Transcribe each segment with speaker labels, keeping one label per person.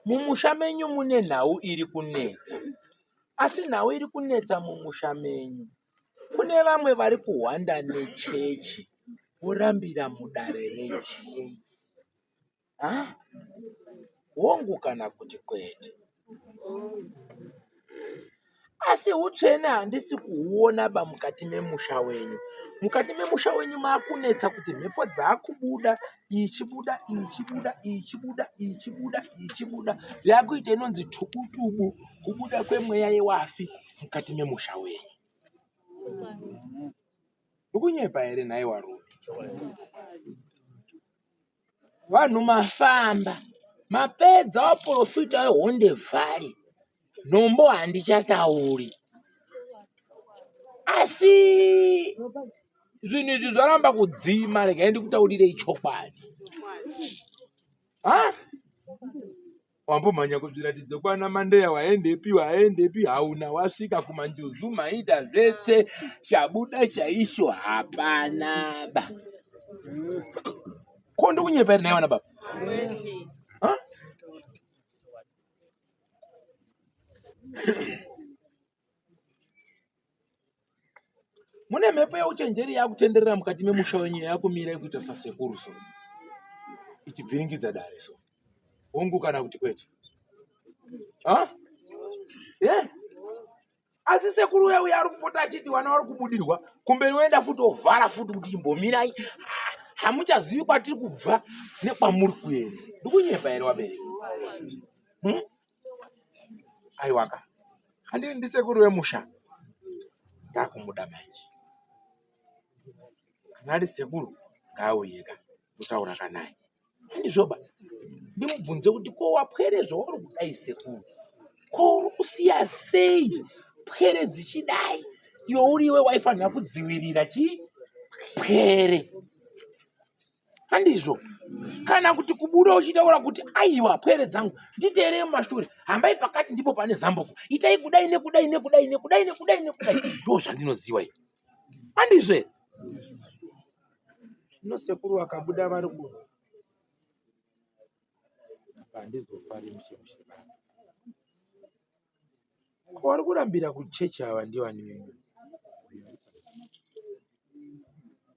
Speaker 1: Mumusha menyu mune nhau iri kunetsa, asi nhau iri kunetsa mumusha menyu kune vamwe vari kuhwanda nechechi vorambira mudare rechechi. Ha? Hongu kana kuti kwete? Asi hutsvene handisi kuhuona ba mukati memusha wenyu. Mukati memusha wenyu makunetsa kuti mhepo dzakubuda ichibuda ichibuda ichibuda ichibuda ichibuda yakuita inonzi tubutubu kubuda kwemweya yewafi mukati memusha wenyu. Ndikunyepa here nhai warume? Vanhu mafamba mapedza vaporofita vehonde valley nhombo handichatauri asi zvinhu izvi zvaramba kudzima regai ndikutaurirei chokwadi ha Wambomhanya kuzviratidzo kwana Mandeya waendepi waendepi hauna wasvika kumanjuzu maita zvese chabuda chaisho hapana ba. Ko ndikunyepa here nhai vana baba? Ha? Mune mhepo yeuchenjeri yakutenderera mukati memusha wenyu yakumira ikuita sasekuru so ichibviringidza dare so hongu kana kuti kwete ha? Yeah. Asi sekuru uya uya ari kupota achiti vana vari kubudirwa kumberi woenda futi ovhara futi kuti imbomirai hamuchazivi kwatiri kubva nekwamuri kuenda ndikunyepa here wabereki hmm? Aiwaka handiri ndisekuru vemusha ndakumuda manje kana ari sekuru ngaauyeka totaura kanaye handizvoba ndimubvunze kuti ko wapwere zvauri kudai sekuru ko uri kusiya sei pwere dzichidai iwe uriwe waifanira kudzivirira chii pwere handizvo kana kuti kubuda uchitaura kuti aiwa pwere dzangu nditeerei mumashure hambai pakati ndipo pane zambuko itai kudai nekudai nekudai nekudai nekudai nekudai ndo zvandinoziva i handizve zvino sekuru vakabuda vari ku handizofari mushe mushe baba ko vari kurambira kuchechi ava ndivani venyu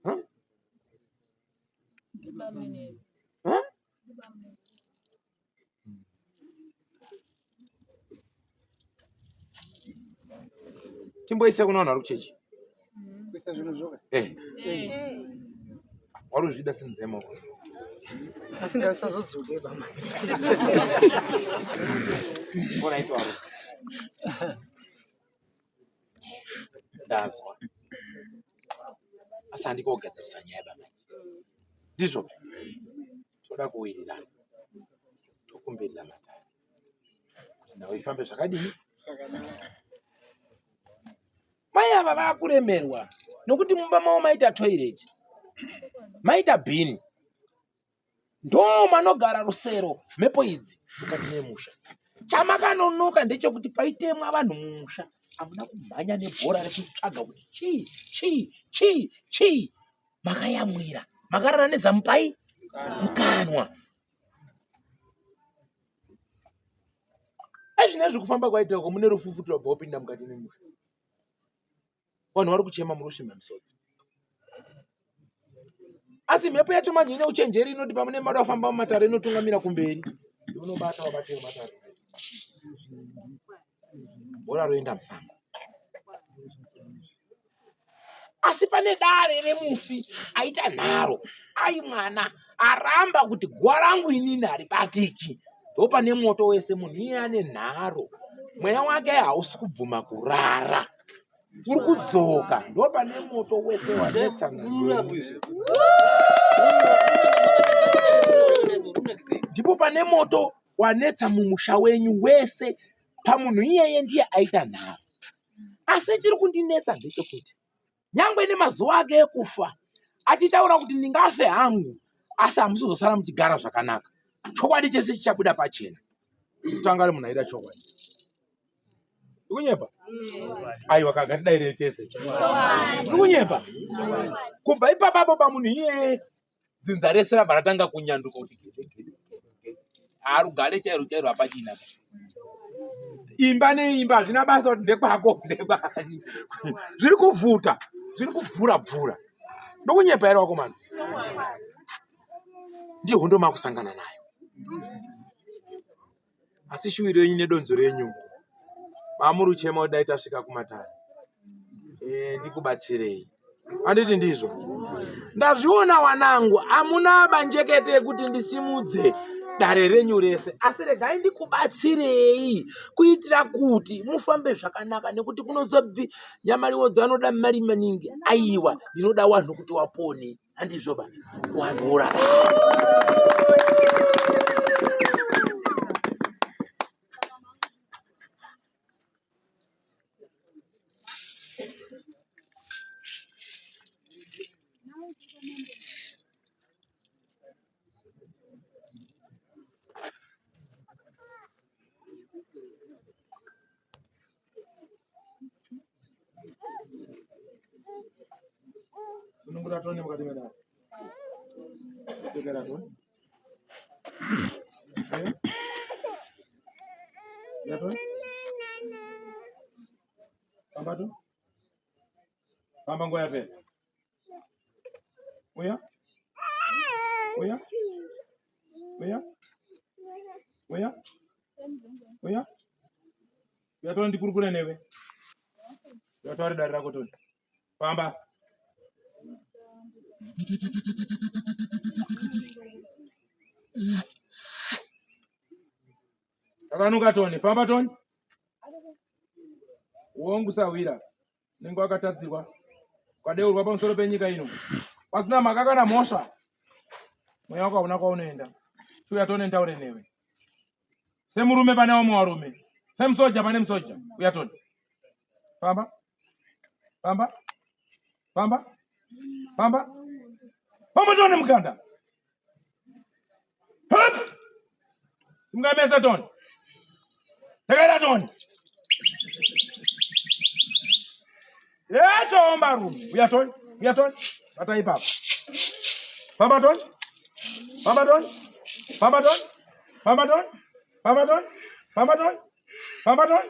Speaker 1: Huh? Huh? Timboise kuna vanhu vari kuchechi.
Speaker 2: Kuisa zvinhu zvoka.
Speaker 1: Eh. Wari kuzvida simudzai maoko.
Speaker 2: Asi ngavisazodzoke bama.
Speaker 1: Alright, waro. Ndazwa. Asi handikogadzirisa nyaya baba. Ndizvo. Toda kuwirirana. Tokumbirira matare. Kuti nhau ifambe zvakadini? Mai ava vakuremerwa nokuti mumba mavo maita toilet, maita bhini, ndo manogara rusero mhepo idzi mukati memusha. Chamakanonoka ndechekuti paitemwa vanhu mumusha hamuna kumhanya nebhora rekutsvaga kuti chii chii chii chii, makayamwira makarara nezamu pai mukanwa. Ezvinezvi kufamba kwaita uko mune rufufuto rwabva wopinda mukati memusha. Vanhu vari kuchema muri kusvimha misodzi. Asi mhepo yacho manje ine uchenjeri inoti pamune mada kufamba mumatare inotungamira kumberi. Unobata wabate matare. Bhora roenda musango. Asi pane dare remufi aita nharo ai mwana aramba kuti guva rangu inini haribatiki ndopane moto wese munhu iye ane nharo mweya wake hausi kubvuma kurara uri kudzoka ndopane moto wese wanetsa ndipo pane moto wanetsa mumusha wenyu wese pamunhu iyeye ndiye aita nharo asi chiri kundinetsa ndechekuti nyangwe nemazuva ake ekufa achitaura kuti ndingafe hangu asi hamusi kuzosara muchigara zvakanaka chokwadi chese chichabuda pachena kutanga ari munhu aida chokwadi. Ndikunyepa? Aiwa kagatidairei tese. Ndikunyepa? Kubva ipapapo pamunhu iyeye dzinza rese rabva ratanga kunyanduka kuti gede gede gede. Harugare chairo chairo hapachina. Imba neimba hazvina basa kuti ndekwako ndekwani. Zviri kuvhuta, zviri kubvura bvura. Ndokunyepa here wakomana? Ndiyo hondo makusangana nayo. Asi shuwiro yenyu nedonzvo renyu mamuri kuchema kuti dai tasvika kumatare. Eh, ndikubatsirei. Handiti ndizvo? Ndazviona wanangu, amuna banjekete yekuti ndisimudze dare renyu rese, asi regai ndikubatsirei kuitira kuti mufambe zvakanaka, nekuti kunozobvi nyamaliwodzo anoda mari maningi. Aiwa, ndinoda wanhu kuti wapone. Handizvo ba, wanhu worarama. Sunungura tone mukati medare. Tekera tone. Eh? Ya tone. Famba tu. Famba nguva yapera. Uya. Uya. Uya. Uya. Uya. Uya tone ndikurukure newe. Uya tore dare rako tone. Famba. Takanuka Tony, famba Tony. Wongu sahwira, unenge wakatadzirwa ukadeurwa pamusoro penyika ino pasina mhaka kana mhosva, mweya wako hauna kwaunoenda. Uya Tony nditaure newe semurume pane vamwe varume, semusoja pane musoja. Uya Tony, famba famba famba famba famba Tony mukanda Simuka mese Tony. Takaita Tony. Yecho rume. Uya Tony. Uya Tony. Bata ipapo. Famba Tony. Famba Tony. Famba Tony. Famba Tony. Famba Tony. Famba Tony. Famba Tony.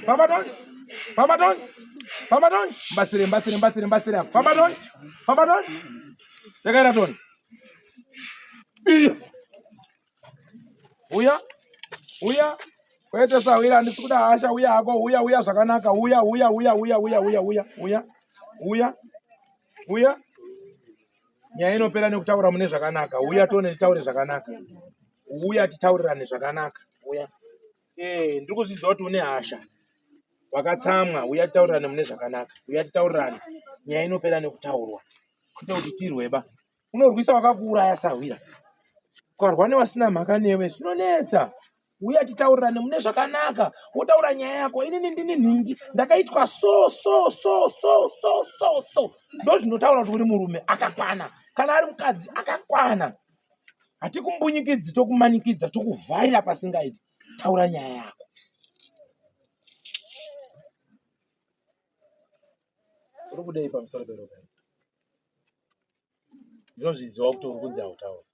Speaker 1: Famba Tony. Famba Tony. Famba Tony. Mbatsire, mbatsire, mbatsire, mbatsire. Famba Tony. Famba Tony. Takaita Tony. Uya, uya, kwete sahwira, handisi kuda hasha. Uya hako, uya, uya zvakanaka. Uya, uya, uya, uya, uya, uya, uya, uya, uya, uya. Nyaya inopera nekutaura mune zvakanaka. Uya tone titaure zvakanaka. Uya titaurirane zvakanaka. Uya. Eh, ndiri kuzviziva kuti une hasha. Wakatsamwa, uya titaurirane mune zvakanaka. Uya titaurirane. Nyaya inopera nekutaurwa. Kwete kuti tirwe ba. Unorwisa wakakuuraya sahwira. Ukarwa newasina mhaka newe zvinonetsa. Uya titaurirane mune zvakanaka. Wotaura nyaya yako. Inini ndini nhingi. Ndakaitwa so so so so so so so. Ndozvinotaura kuti uri murume akakwana. Kana ari mukadzi akakwana. Hatikumbunyikidzi tokumanikidza tokuvharira pasingaiti. Taura nyaya yako. Uri kudei pamusoro peropa iri? Ndinozviziva kuti uri kunzi hautauri.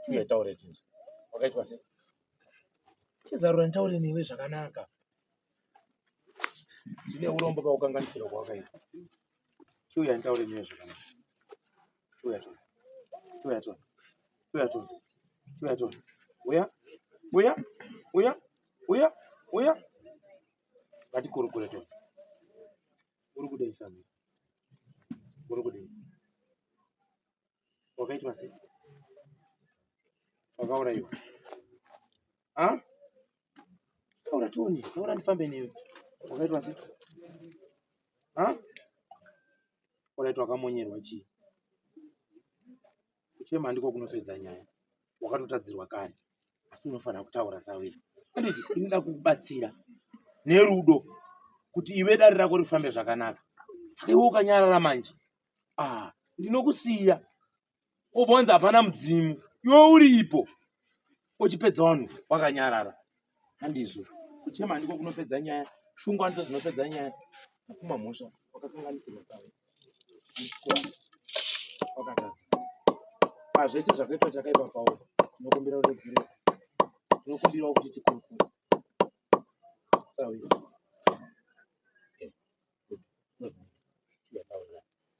Speaker 1: Uye taure tinzwe. Wakaitwa sei? Chizarura nditaure newe zvakanaka. Ndine urombo pakukanganisirwa kwawakaitwa. Chiuya nditaure newe zvakanaka. Chiuya tone. Chiuya tone. Chiuya tone. Chiuya tone. Uya. Uya. Uya. Uya. Uya. Ngatikurukure tone. Uri kudei Samira? Uri kudei? Wakaitwa sei? Wakaurayiwa? Ha? Taura tione, taura ndifambe newe. Wakaitwa sei? Ha? Wakaitwa wakamonyerwa chii? Kuchema ndiko kunopedza nyaya. Wakatotadzirwa kare. Asi unofanira kutaura sawira. Anditi inoda kukubatsira nerudo kuti iwe dare rako rifambe zvakanaka. Saka iwe ukanyarara manje. Ah, ndinokusiya. Wobva wanzi hapana mudzimu. Iwe uripo. Uchipedza vanhu wakanyarara. Handizvo. Kuchema ndiko kunopedza nyaya. Shungu handidzo dzinopedza nyaya. Kupuma mhosva wakakanganisirwa sawe. Wakatadza. Pazvese zvakaitwa chakaipa pauri. Tinokumbira uregerero. Tinokumbirawo kuti tikurukure. Sawe.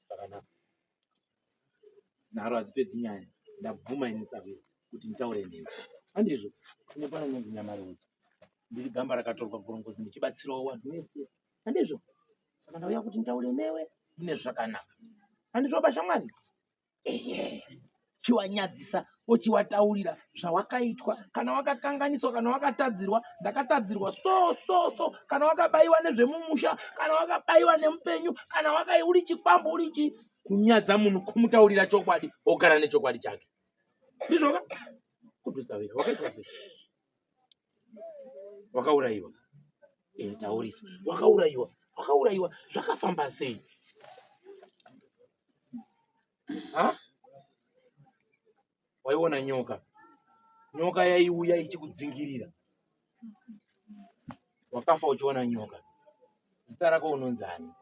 Speaker 1: Zvakanaka. Nharo hadzipedzi nyaya. Ndabvuma ini sahwira kuti nditaure newe. Handizvo. Kune pano inonzi Nyamariudza. Ndiri gamba rakatorwa gorongozi ndichibatsirawo vanhu vese. Handizvo. Saka ndauya kuti nditaure newe mune zvakanaka. Handizvo bashamwari? Ehe. Chiwanyadzisa wochiwataurira zvawakaitwa kana wakakanganiswa kana wakatadzirwa ndakatadzirwa so so so kana wakabaiwa nezvemumusha kana wakabaiwa nemupenyu kana wakai uri chikwambo uri chi kunyadza munhu kumutaurira chokwadi ogara nechokwadi chake ndizvoka kudusavira wakaitwa sei wakaurayiwa eh, taurisa wakaurayiwa wakaurayiwa zvakafamba sei ha waiona nyoka nyoka yaiuya ichikudzingirira wakafa uchiona nyoka zita rako unonzani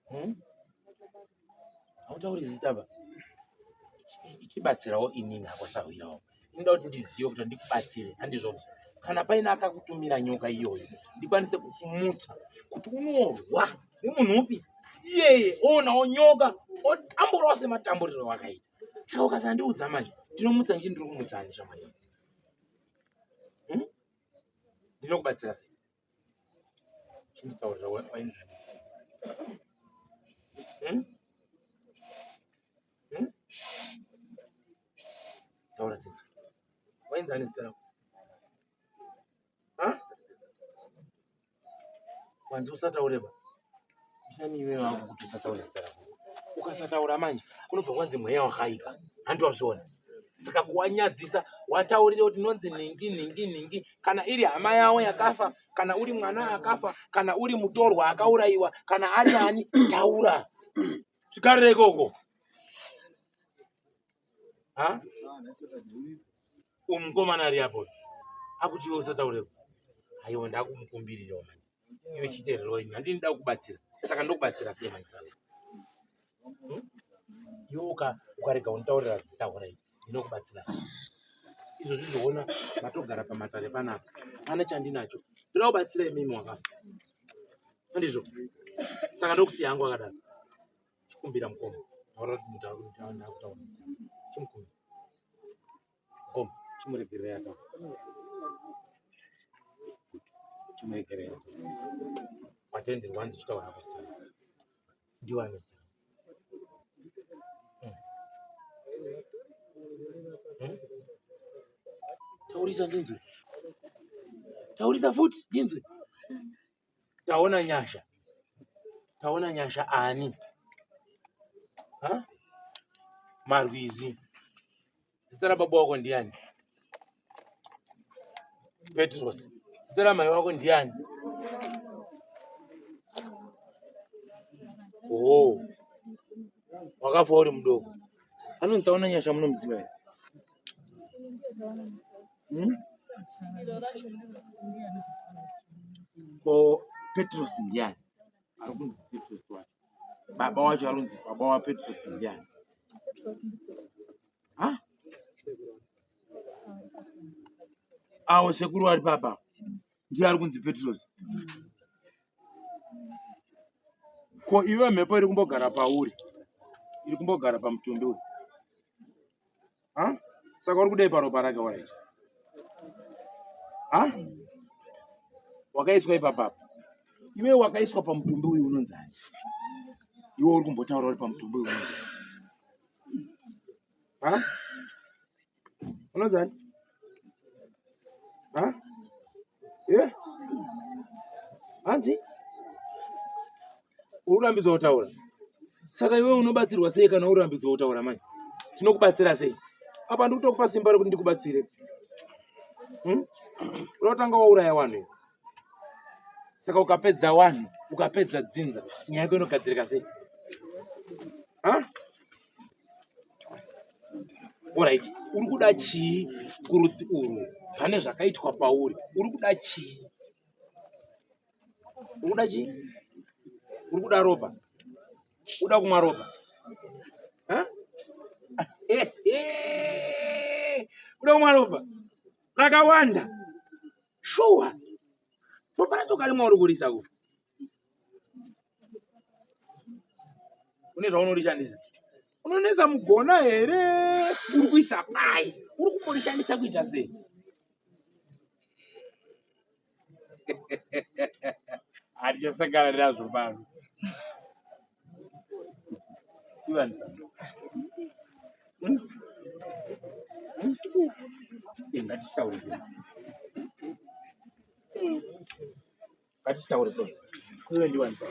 Speaker 1: hmm? Hautauri zita ba. Ichibatsirawo inini hako sahwirawo. Inoda kuti ndizive kuti ndikubatsire handizvo. Kana paine akakutumira nyoka iyoyo ndikwanise kukumutsa kuti unorwa nemunhu upi iyeye oonawo nyoka otamburawo sematamburiro wakaita. Saka ukasandiudza manje ndinomutsa nchi ndiri kumutsa ani shamwari yangu? Hmm? Ndinokubatsira sei? Chinditaurira wainzi hmm? Hmm? Taura tinzwe. Wainzi ani zita rako? Ha? Wanzi usataure ba. Ndiani iwe wako kuti usataure zita rako? Ukasataura manje kunobva kwanzi mweya wakaipa. Handi wazviona? Saka kuwanyadzisa wataurire kuti nonzi nhingi nhingi nhingi kana iri hama yavo yakafa kana uri mwana akafa kana uri mutorwa akaurayiwa kana ari ani taura zvigarire ikoko ha umukomana ari apo akuti iwe usataureko aiwa ndakumukumbirirawo mani iwe chiterero ini handini da kubatsira saka ndokubatsira sei mani saka hmm? iwe ukarega unitaurira zita horaiti ndinokubatsira sei izvozvi zvoona matogara pamatare panapa pane chandinacho ndoda kubatsira imimi wakafa andizvo saka ndokusiya hangu akadaro chikumbira mukoma taura kuti ndakutaura chimukumbira mukoma chimuregerera yataura chimuregerera watenderwa hanzi chitaura hako zita ndiwo ane zita hmm? Taurisa ndinzwe. Taurisa futi ndinzwe. Taona nyasha. Taona nyasha ani? Ha? Marwizi. Zita rababa wako ndiani? Petros. Zita ramai wako ndiani? Oh. Wakafa uri mudoko. Anonzi Taona Nyasha munomuziva here? Hmm? Ko Petros ndiani? Ari kunzi Petros wacho. Baba wacho ari kunzi baba waPetros ndiani? Ha? Awo sekuru ari papa. Ndiye ari kunzi Petros. Ko iwe mhepo iri kumbogara pauri? Iri kumbogara pamutumbi uyu? Ha? Saka uri kudei paropa rake alright? Ha? Wakaiswa ipapa. Iwe wakaiswa pamutumbi uyu unonzi ani? Iwe uri kumbotaura uri pamutumbi uyu unonzi ani? Ha? Unonzi ani? Ha? Eh? Hanzi? Uri kurambidzwa kutaura. Saka iwe unobatsirwa sei kana uri kurambidzwa kutaura manje? Tinokubatsira sei? Apa ndikutokupa simba rekuti ndikubatsire. Hmm? Unotanga wauraya vanhu iwe. Saka ukapedza vanhu, ukapedza dzinza, nyaya yako inogadzirika sei? Ha? Orit, uri kuda chii kurudzi urwu pane zvakaitwa pauri? Uri kuda chii? Uri kuda chii? Uri kuda ropa? Uda kumwa ropa? Uda kumwa ropa rakawanda? Shuwa, ropa racho karimwa uri kurisa ku une zvaunorishandisa unonetsa mugona here uri kuisa pai uri kumborishandisa kuita sei hatichasangana nazvo pano ivanisa ngatitaure Ngatitaure to. Kuwe ndiwanza.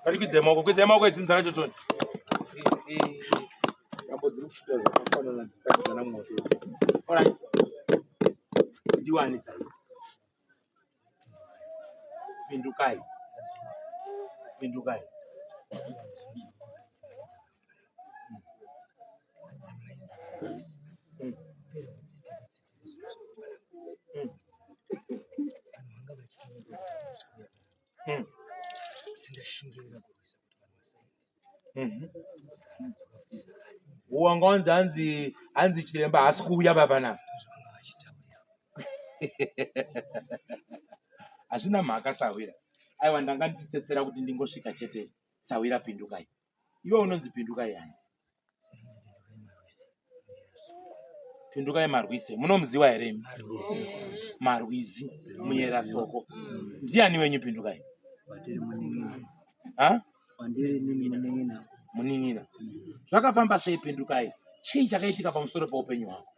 Speaker 1: Ngatikwidze maoko, kwidze maoko edzinza racho toni. Rambo dziri kusvika zvakafanana dzikadzana moto. Alright. Ndiwanisa. Pindukai. Pindukai. Wanga wanzi hanzi hanzi chiremba haasi kuuya baba na hazvina mhaka sahwira. Aiwa ndanga ndichitsetsera kuti ndingosvika chete sahwira pindukai. Iwe unonzi Pindukai yani? Pindukai Marwise. Munomuziwa here imi? Marwizi muyera soko. Ndiani wenyu Pindukai? Ha? Munin'ina. Zvakafamba sei Pindukai? Chii chakaitika pamusoro peupenyu hwako?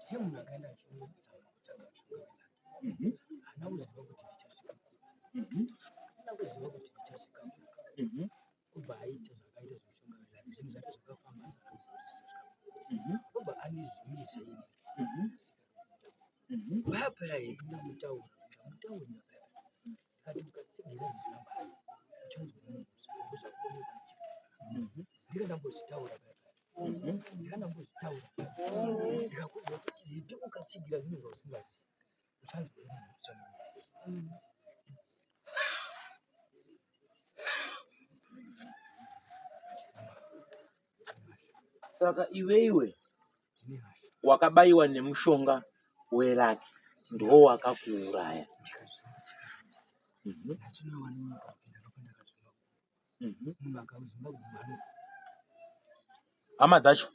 Speaker 2: Ndiye munhu akaenda achinozama kutsvaga mushonga welaki. Haana kuziva kuti ndichasvika kupi. Asina kuziva kuti ndichasvika kupi. Obva aita zvakaita zvemushonga welaki. Zvinhu zvake zvakafamba asi haana kuziva kuti zvichasvika kupi. Obva andizvimisa ini. Paya paya hedu ndamutaura ndamutaurira paya paya. Ndikati ukatsigira zvisina basa uchanzwa munhu ndozvakuonekwa nechivhiti. Ndikandambozvitaura paya paya. Ndikandambozvitaura paya paya. Ndikakuudza kuti hepi ukatsigira zvinhu zvausingazivi uchanzwa munhu
Speaker 1: Saka iweiwe wakabayiwa nemushonga weraki ndiwo wakakuuraya. Hama dzacho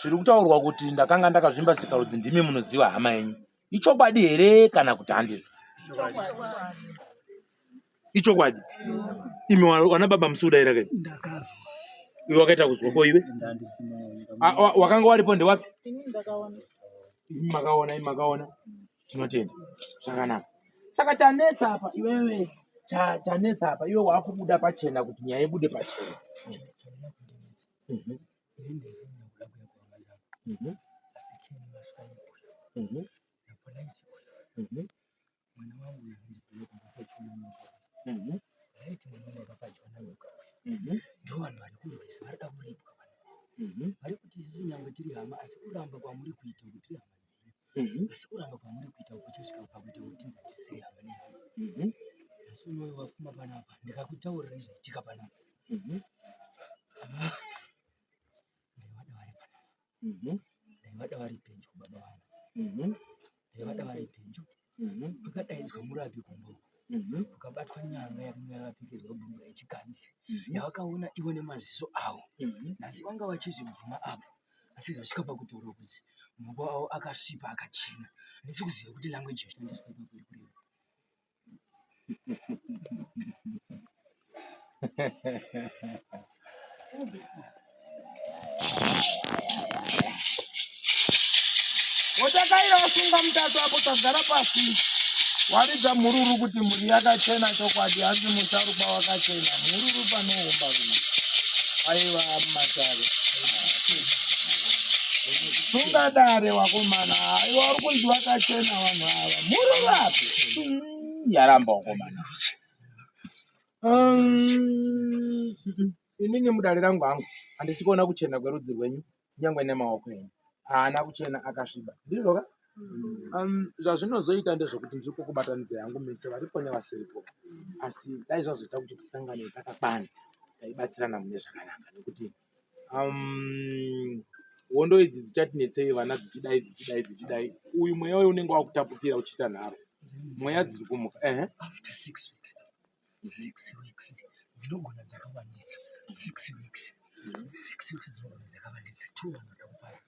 Speaker 1: zviri kutaurwa kuti ndakanga ndakazvimba sikarudzi ndimi munoziva hama yenyu. Ichokwadi here kana kuti handizvo? Ichokwadi. Imi wana baba musi kudaira kai?
Speaker 2: Ndakazwa.
Speaker 1: Iwe wakaita kuzwa ko iwe? Wakanga waripo ndewapi?
Speaker 3: Ini ndakaona.
Speaker 1: Imi makaona, imi makaona. Tinotenda. Zvakanaka. Saka chanetsa apa iwewe chanetsa apa iwe wakubuda pachena kuti nyaya ibude pachena.
Speaker 2: Mwana wangu uyu anonzi Blake ndakachiona nyoka uyu. Right mwana wangu akapachiona nyoka uyu. Ndivo vanhu vari kurwisa vari kuda kuripwa vanhu. Vari kuti isusu nyangwe tiri hama asi kuramba kwamuri kuita uku tiri hama dzenyu. Asi kuramba kwamuri kuita uku kuchasvika pakuita kuti tinzi hatisiri hama nehama. Asi unoyo wafuma panapa ndikakutaurirai zvaitika panapa. Ndaivada vari panapa. Ndaivada vari pedyo baba vangu. Ndaivada vari pedyo. Pakadaidzwa murapi kumba uko. Kukabatwa nyanga yakanga yakapfekedzwa bhurugwa yechikadzi yavakaona ivo nemaziso avo. Nhasi vanga vachizvibvuma apo asi zvasvika pakutaura kuti maoko avo akasvipa akachena. Handisi kuziva kuti language yashandiswa ipapo iri kureva.
Speaker 4: Wotakaira wasunga mutatu apo tagara pasi waridza mhururu kuti mhuri yakachena chokwadi hanzi musharukwa wakachena mhururu panoomba rume aiva mumatare. Sunga dare wakomana, haiwa uri kunzi vakachena vanhu ava. Mururapi.
Speaker 1: Yaramba wakomana. Inini mudare rangu hangu handisi kuona kuchena kwerudzi rwenyu nyangwe nemaoko enyu haana kuchena akasviba ndizvo ka zvazvinozoita ndezvekuti ndiri kukubatanidza yangu mese varipo nevasiripo asi dai zvazoita kuti tisangane takakwana taibatsirana mune zvakanaka nekuti hondo idzi dzichatinetsei vana dzichidai dzichidai dzichidai uyu mweya uyu unenge wakutapukira uchiita nharo mweya dziri kumuka ehe
Speaker 2: after 6 weeks 6 weeks dzinogona dzakawandisa 6 weeks 6 weeks dzinogona dzakawandisa two vanhu vada kupara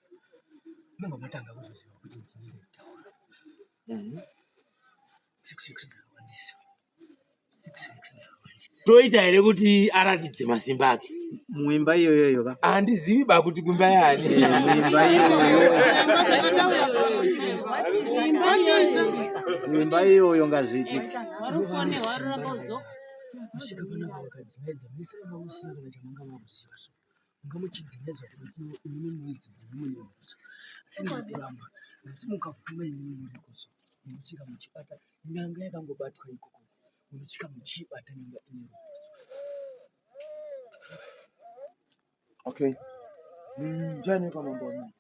Speaker 2: munobva matanga kuzoziva kuti ndini ndaitaura 6 weeks dzakawandisa 6 weeks dzakawandisa
Speaker 1: Toita here kuti aratidze masimba ake?
Speaker 3: Muimba iyoyoyo ka.
Speaker 1: Handizivi ba kuti kumba yaani.
Speaker 3: Muimba iyoyo. Muimba iyoyo ngazviitike.
Speaker 2: Kusvika panapa vakadzimaidza mese vanga musina kana chamanga makuziva so manga muchidzimaidza kuti imimi muidzi ndimi mune mhosva asi ndiri kuramba asi mukafuma imimi muriko so munosvika muchibata nyanga yakangobatwa ikoko munosvika muchiibata nyanga ine rupo
Speaker 1: Okay. Njani kwa mambo wangu?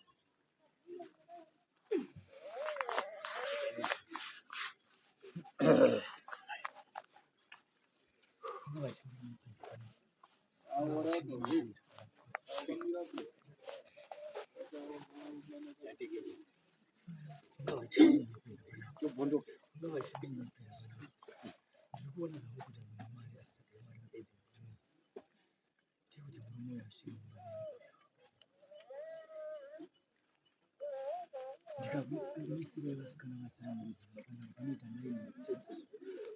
Speaker 2: Ndikakuisirai vasikana vasina mudzimba kana panoita nai mutsetse so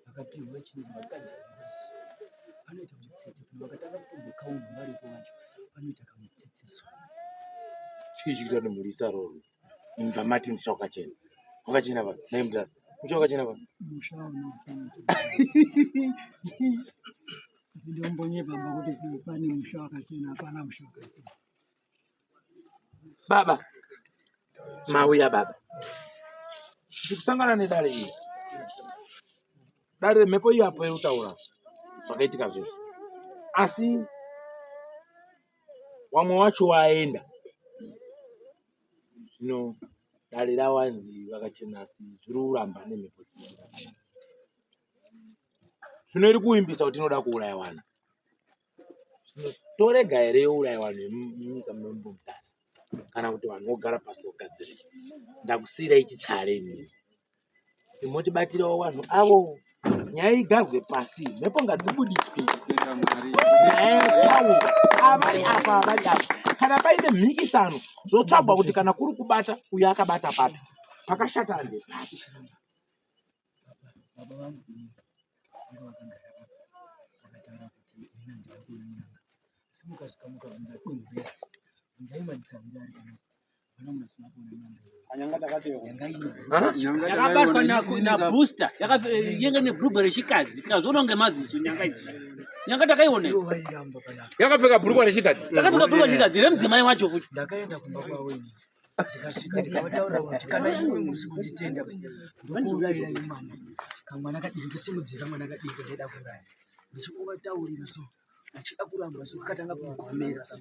Speaker 2: vakapihwa chinzi vakadzi vangozi so panoita mutsetse kana vakatanga kutombokaunhu varipo vacho panoita kamutsetse so
Speaker 1: Chii chikuita kuti mhuri isaroorwe? Imva mati musha wakachena. Wakachena pa? Nai mudhara. Musha wakachena pa?
Speaker 5: Musha unochena. Ndombonyepa baba kuti pane musha wakachena, hapana musha wakachena.
Speaker 1: Baba. Mauya baba. Ndikusangana nedare iri. Dare remhepo iyo apo yekutaura zvakaitika zvese. Asi wamwe wacho waenda. Zvino dare rawanzi vakachena asi zviri kuramba nemhepo. Zvino iri kuvimbisa kuti inoda kuuraya vana. Zvino torega here youraya vanhu vemunyika muno Mutasa kana kuti vanhu vogara pasi vogadzirisa. Ndakusiirai chitsvare imimi. Motibatirawo vanhu avo nyaya igarwe pasi mhepo ngadzibuditswe nyaya yotaurwa avari apa avari apa kana paine mhikisano zvotsvagwa kuti kana kuri kubata uyo akabata papi pakashata ndepapi.
Speaker 2: Baba vangu ini vanga vakagara apa vakataura kuti ini handina kuona nyanga asi mukasvika mukabvunza dunhu rese bvunzai madzisahwira ari panapa hapana munhu asina kuona nyanga iyoyo. Nyanga ino
Speaker 6: Yakabatwa nabooster yenge nebhurugwa rechikadzi tikazoona kunge maziso nyanga idzi nyanga takaiona
Speaker 2: ivo vairamba panapa
Speaker 1: Yakapfeka bhurukwa rechikadzi.
Speaker 6: Yakapfeka bhurugwa rechikadzi remudzimai wacho futi.
Speaker 2: Ndakaenda kumba kwavo ini ndikasvika ndikavataurira kuti kana imwe musi kunditenda ndokuurayirai mwana kamwana kadiki ndosimudzira kamwana kadiki ndaida kuuraya ndichingovataurira so achida kuramba so kakatanga kugomera so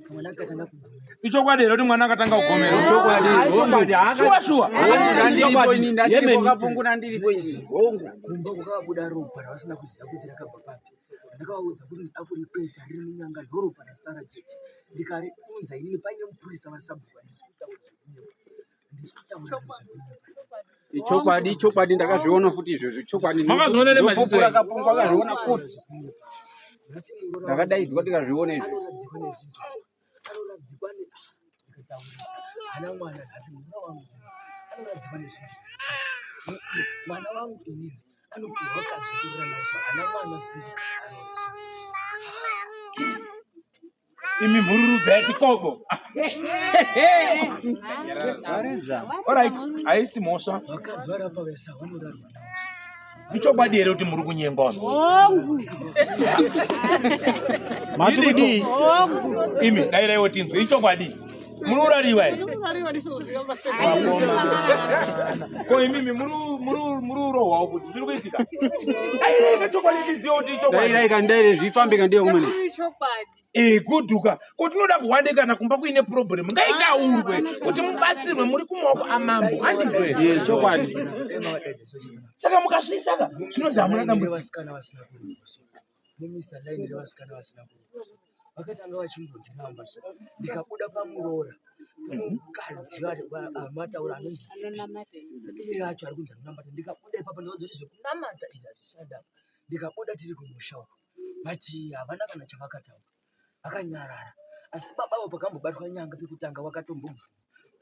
Speaker 2: kamwana kakatanga kugomera.
Speaker 1: Ichokwadi here kuti mwana akatanga kugomera?
Speaker 3: Chokwadi.
Speaker 1: Chokwadi. Shuwa shuwa.
Speaker 3: Ndandiripo ini, ndandiripo kapungu, ndandiripo ini. Hongu.
Speaker 2: Kumba kwakabuda ropa ravasina kuziva kuti rakabva papi. Ndakavaudza kuti ndida kurikweta riri munyanga ndoropa rasara chete ndikariunza inini paine mupurisa vasabhuku handisi kutaura zvekunyepa handisi kutaura zvekunyepa.
Speaker 3: Ichokwadi, ichokwadi, ndakazviona futi izvozvo. Chokwadi.
Speaker 1: Makazviona nemaziso
Speaker 3: Ndopupura
Speaker 1: enyu?
Speaker 3: kapungu akazviona futi.
Speaker 2: Nhasi muroora wangu
Speaker 3: Ndakadaidzwa ndikazviona izvo.
Speaker 2: anoradzikwa nezvinhu anoradzikwa ne ah, ndikataurisa hana mwana nhasi muroora wangu anoradzikwa nezvinhu mwana wangu inini anopihwa vakadzi otorora navo so hana mwana sinzi anoreso.
Speaker 1: Imi mhururu dzaiti kobo. Alright, haisi mhosva.
Speaker 2: Vakadzi vari apa vese vanorarwa navo.
Speaker 1: Ichokwadi here kuti muri kunyengwa vanhu?
Speaker 7: Hongu.
Speaker 1: Mati kudii? Imi dairaiwo tinzwe ichokwadi. Muri urariwa here? Ko imimi muri urohwawo kuti zviri kuitika? Aireka chokwadi ndizive kuti ichokwadi.
Speaker 3: Ndairaika ndaire zvifambe kandiye kumene.
Speaker 1: Eh, kudhuka ko tinoda kuhwande kana kumba kuine problem ngaitaurwe kuti mubatsirwe muri kumaoko amambo handizvo here?
Speaker 3: Chokwadi.
Speaker 1: Saka mukasvisaka zvinonzi hamuna dambudziko.
Speaker 2: Vasikana vasina kuroorwa so mumisa line revasikana vasina kuroorwa vakatanga vachimbondiramba so ndikabuda pamuroora mukadzi amataura anonzi iye acho ari kunzi anonamata ndikabuda ipapo ndikaudza kuti zvekunamata izvi hazvishanda apa ndikabuda tiri kumusha uko but havana kana chavakataura vakanyarara asi baba avo pakambobatwa nyanga pekutanga wakatombobvuma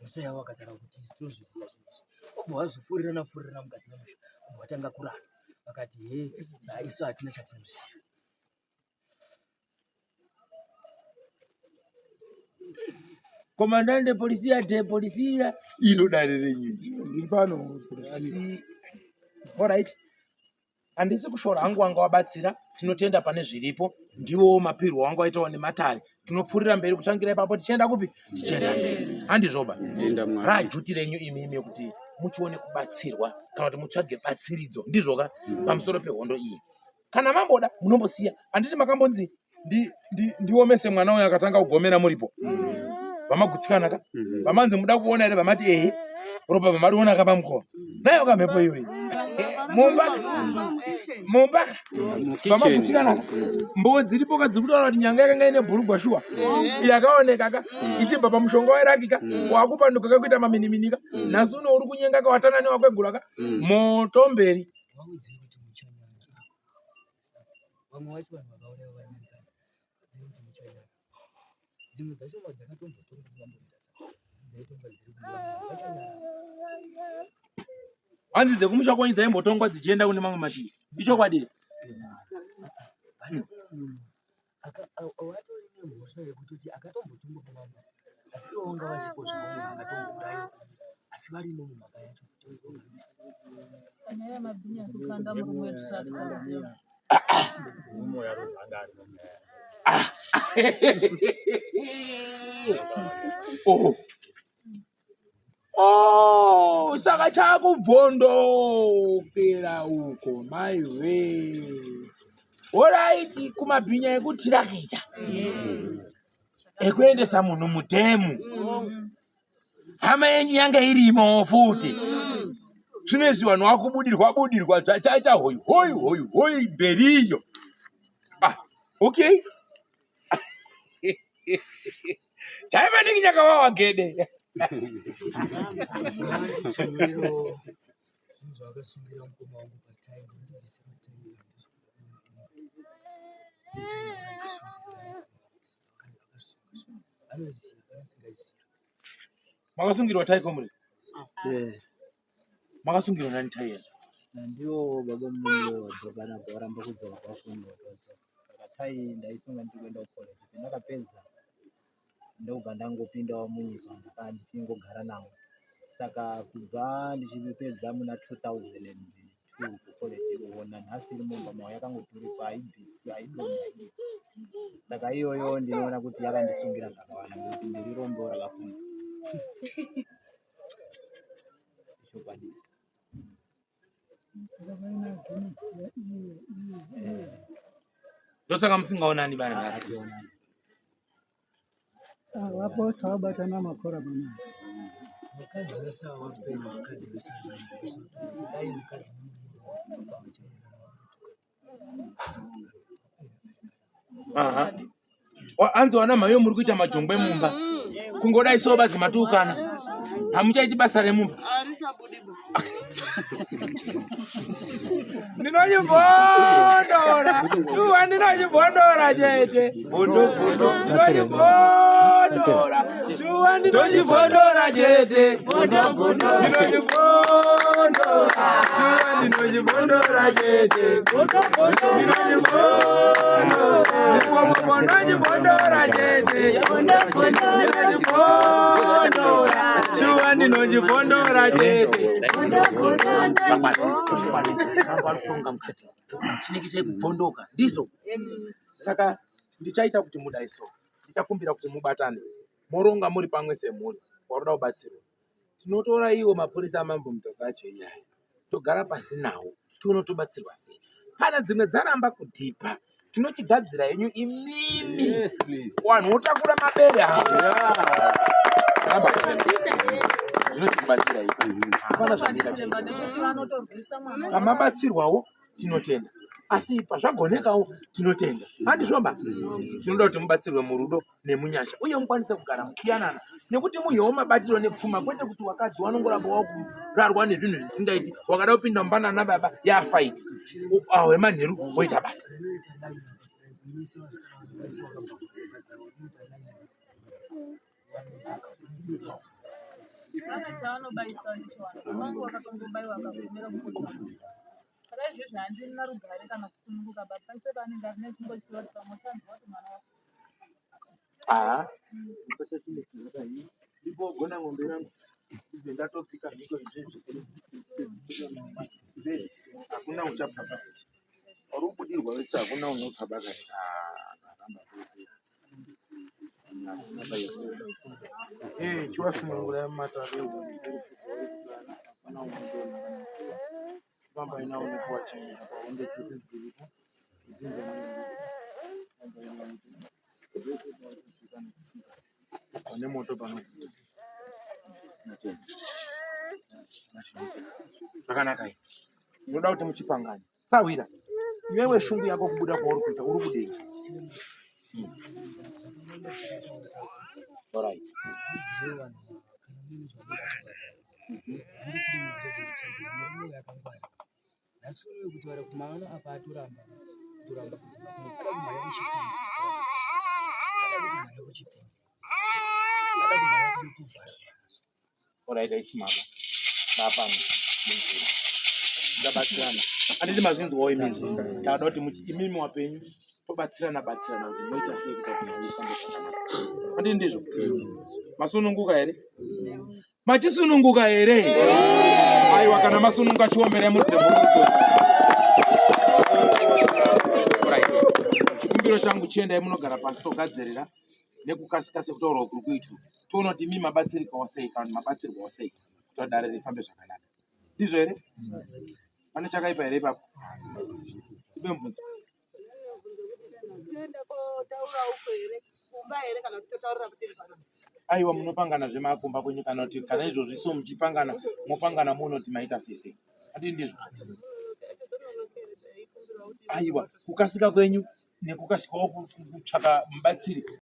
Speaker 2: mhosva yavo vakataura kuti tinozviziva zvinhu izvi obva wazofurirana furirana mukati memusha obva watanga kurara vakati he isu hatina chatinoziva.
Speaker 1: Comandante polisia de polisia iro dare renyu
Speaker 4: ndiri pano.
Speaker 1: Asi alright, handisi kushora hangu wanga wabatsira, tinotenda pane zviripo, ndiwo mapirwo wanga waitawo nematare. Tinopfuurira mberi kutangira ipapo tichienda kupi? Tichienda mberi, handizvoba?
Speaker 3: Tenda Mwari.
Speaker 1: Rajuti renyu imimi kuti muchione kubatsirwa kana kuti mutsvage batsiridzo, ndizvoka? Pamusoro pehondo iyi, kana mamboda munombosiya, handiti makambonzi ndiomese mwana uyu akatanga kugomera muripo vamagutsikana ka? Vamanzi muda kuona here? Vamati ehe, ropa vamariona ka pamukova nayo kamhepo iyoyi mumba mumba vamagutsikana ka? Mbowo dziripo ka dziri kutaura kuti nyanga yakanga ine bhurugwa shuwa yakaoneka ka ichibva pamushonga weraki ka wakupanduka ka kuita maminimini ka nhasi uno uri kunyenga ka watana newakwegura ka moto mberi.
Speaker 2: Vaudzei kuti muchanyara vamwe vacho vanhu vakauraya vanyarikani vaudzei kuti muchanyara dzimwe dzacho dzakatombotongwa vamboita dzaitonga dziri kuvanhu vachanyara.
Speaker 1: Hanzi dzekumusha kwenyu dzaimbotongwa dzichienda kune mamwe mativi, ichokwadi here?
Speaker 2: Pane umwe munhu watori nemhosva yekutoti akatombotongwa pamambo asi ivo vanga vasipo zvavo munhu akatombourayiwa asi varimo mumhaka yacho.
Speaker 7: Nyaya yemabhinya ekukanda murume wetisati.
Speaker 1: Oh. Oh, saka chakubvondokera uko maiwe. Alright, kumabhinya ekutirakita ekuendesa munhu mudhemu, hama yenyu yanga irimo futi. Zvino izvi vanhu vakubudirwa budirwa zvachaita hoyu hoyu hoyu hoyu mberiyo. Ah, okay, chaimaningi nyakawawa gede.
Speaker 2: Tsungiro zvinhu zvavakasungira mukoma wangu patai ndibvisira tai anoziva kana asingazivi.
Speaker 1: Makasungirwa tai, comrade? Makasungirwa nani tai yacho?
Speaker 8: Ndiwo baba munenge wadzoka nabva waramba kudzoka kwafoni watodzoka. Saka tai ndaisunga ndiri kuenda kucollege, pandakapedza ndobva ndangopindawo munyika ndakaa ndichingogara navo. Saka kubva ndichipedza muna 2002 kucollege ikoko nanhasi iri mumba mavo yakangoturikwa, haibviswi, haidonhi, haidii. Saka iyoyo ndinoona kuti yakandisungira zvakawanda nekuti ndiri rombo rakafunda, chokwadi.
Speaker 1: Ndosaka musingaonani bana nhasi?
Speaker 8: Hationani.
Speaker 5: Vapotsa vabatana makora panapa.
Speaker 2: Vakadzi vese ava vapera, vakadzi vese ava vese dai mukadzi nemurume vachairana.
Speaker 1: Aha. Hanzi wana mhaiyo muri kuita majongwe mumba kungodai so badzi matuukana hamuchaiti basa remumba. Ndinochibondora uwa, ndinochibondora chete, ndinochibondora shuwa, ndinochibondora chete, ndinochibondora shuwa, ndinochibondora chete, ndinochibondora, ndinochibondora chete, ndinochibondora shuwa, ndinochibondora chete. Chinenge chaikubvondoka ndizvo. Saka ndichaita kuti mudai so, ndichakumbira kuti mubatane. Moronga muri pamwe semhuri waroda kubatsirwa. Tinotora iwo mapurisa amambo Mutasa acho iyaya togara pasi nawo tione tobatsirwa sei. Kana dzimwe dzaramba kudhipa tinochigadzira henyu imimi.
Speaker 3: Yes, please.
Speaker 1: Wanhu wotakura mabere avo.
Speaker 3: Yeah.
Speaker 1: Ramba zvinochikubatsira ipa. Hapana zvandingachaita.
Speaker 7: Nekuti vanotorwisa mwana.
Speaker 1: Pamabatsirwawo tinotenda asi pazvagonekawo tinotenda handizvoba tinoda kuti mubatsirwe murudo nemunyasha uye mukwanise kugara muchiyanana nekuti muyewo mabatiro nepfuma kwete kuti wakadzi wanongoramba wakurarwa nezvinhu zvisingaiti wakada kupinda mumba nana baba yafaiti awemanheru woita basa
Speaker 7: Vana chavanobayisa ndicho vangu vakatongobaiwa akagomera kukosana. Saka izvezvi handina rugare kana kusununguka baba pese paanenge ari nechingochiva kuti pamwe uchanzwa kuti mwana wako.
Speaker 1: Aha. Ndipo gona ng'ombe yangu. Ndibve ndatopika mhiko izvezvi. Hakuna uchabva futi. Uri kubudirwa wese hakuna unobva bakati. Eh, chiwasunungura matare hapana unotoona. Famba inaonekwa chini paonde dzese dziripo. Dzinza pane moto panofuta. Zvakanaka izvi. Ndinoda kuti muchipangane. Sahwira, iwewe shungu yako kubuda kwauri kuita uri kudei? Alright. Alright, aichimama. Bapano. Ndabatsirana. Handiti mazvinzwawo imimi. Tada kuti imimi wapenyu tobatsirana batsirana kuti moita sei kuti nhau ifambe zvakanaka. Handiti ndizvo? Masununguka here? Machisununguka here? Aiwa, kana masununguka chiomberai muridze mhururu. Alright. Chikumbiro changu chiendai munogara pasi togadzirira nekukasika sekutaurwa kuri kuitwa. Toona kuti imi mabatsirikawo sei kana kuti mabatsirwawo sei kuti dare rifambe zvakanaka. Ndizvo here? Pane chakaipa here ipapo? Ipe mubvunzo.
Speaker 7: Tienda kotaura uko here kumba here kana kuti totaurira kuti pano.
Speaker 1: Aiwa, munopangana zvemakumba kwenyu kana kuti kana izvozvi so muchipangana mopangana muone kuti maita sei sei. Handii ndizvo? Aiwa, kukasika kwenyu nekukasikawo kutsvaka mubatsiri.